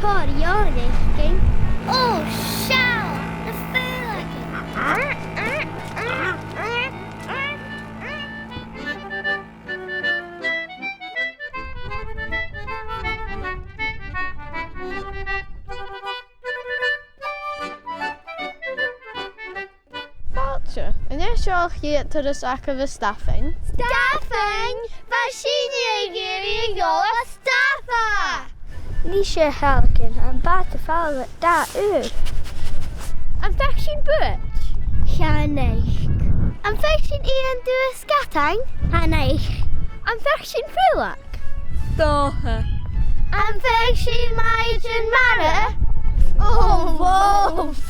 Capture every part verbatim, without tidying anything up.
Oir, oir, oir, oir. Ò, seall! Na faolaigean! Fàilte. An e seo a' chiad turas agaibh a Stafainn? Stafainn? Bha sinne ag iarraidh a dhol a Stafa! Nise, a shealgain, am bàta fala dà ùr. Am faic sinn buaid? Chan fhaic. Am faic sinn Iain Duas Gadain? Chan fhaic. Am faic sinn faoileag? Dòcha. Am faic sinn maighdeann-mara? Ò, bhobh!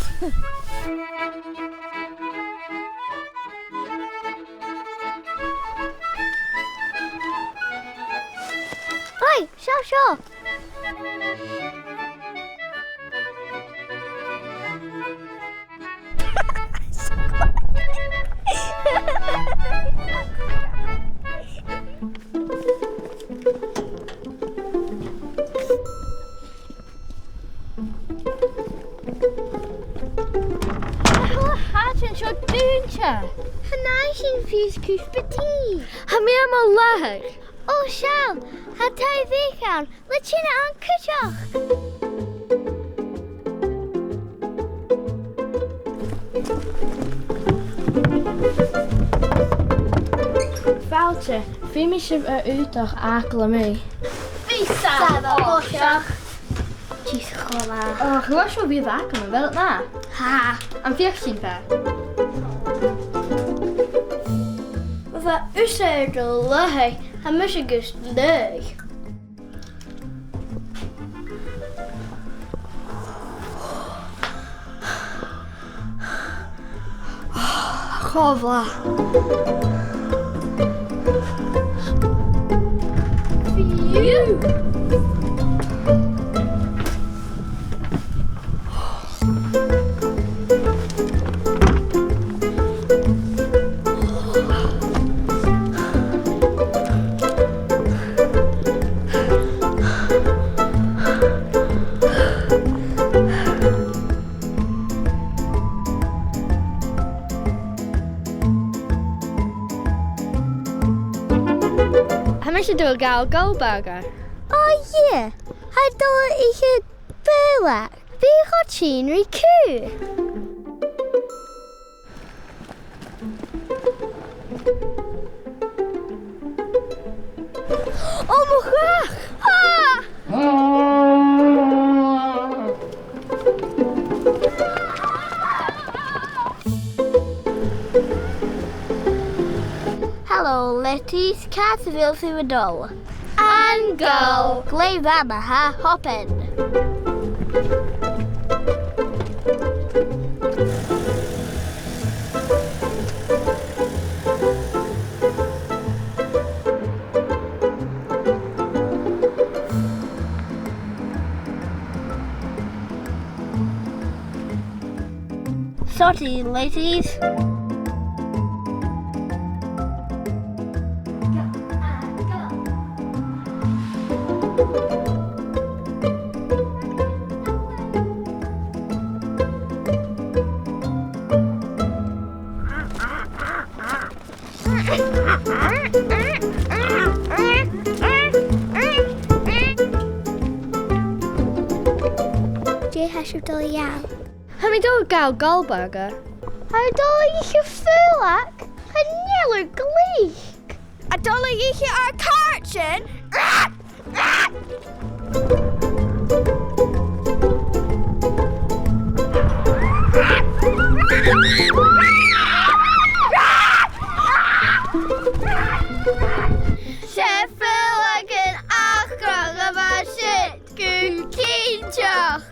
Oi, seall seo! Tha an seo dùinte. Chan fhaigh sinn fiù 's cuspair tì. Tha mi air mo làthair. Ò, seall, tha taigh-bheag ann le teine ann cuideachd. Fàilte, feumaidh sibh ur aodach fhàgail a-muigh. Bidh sibh a' faireachdainn dìreach cho math. Ach, bha seo a bhith fàgail, a bheil e math? Tha. Am faic sinn fear? Bha thusa air do làthair, tha mise gus làimh. Cho math. Fiù! Tha mise a' dol a ghabhail Goldberger. Oh yeah! Tha e a' dol a ithe faoileag. Bidh e cho tinn ri cù. Ò, mo chreach! Ah! Hello, laddies. Càit a bheil sibh a' dol? An goal. Glè mhath ma-thà, Hopin. Sorry, laddies. Dè tha sibh a' dol a ghabhail? Tha mi a' dol a ghabhail Goldberger. Tha mi a' dol a dh'ithe faoileag. Chan eil thu glic. A' dol a dh'ithe ar càirdean. 'S e faoileag an-dràsta a bha sin, gu cinnteach.